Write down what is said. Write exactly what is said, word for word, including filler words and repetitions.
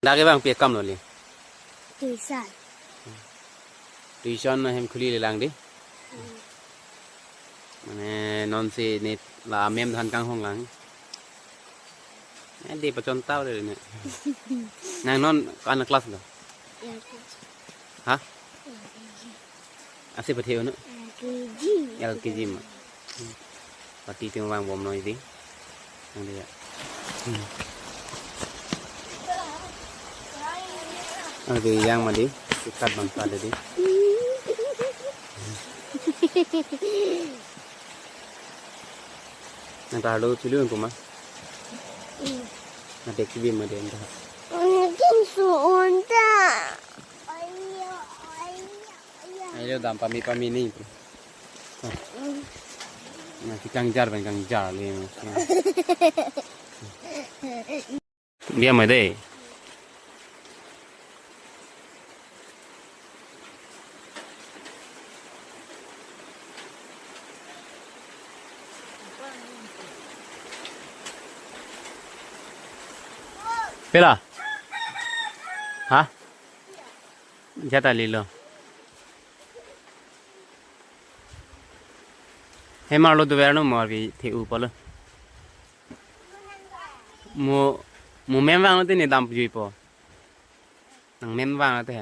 Dak ke bang pi akam lo le? Tuition. Tuition ahem khuli le lang dei. Mane non si ne la mem than kanghong lang. Eh, dei pachon tau le ne. Nang non ko-an class lo? L K G. Ha? L K G. Ase pathe-o non? L K G. L K G ma. Hmm. Pati ting vang bom noi dei. Nang dei ya. Hmm. Nang dei yang ma dei. Ikat bang ka dei. Nang ta lo chulu ko ma. Hmm. Nang dek bi ma dei ta. Mungkin suunta. Ayo, ayo, ayo. Ayo, dam pame pame ni. Nang si kangjar pen kangjar le. Dia ma dei. Pela? Ha? Jata lilo. Hemar lo dover no mor bi the-u polo. Mo, mo mem vang te ne dam juipo. Nang mem vang te.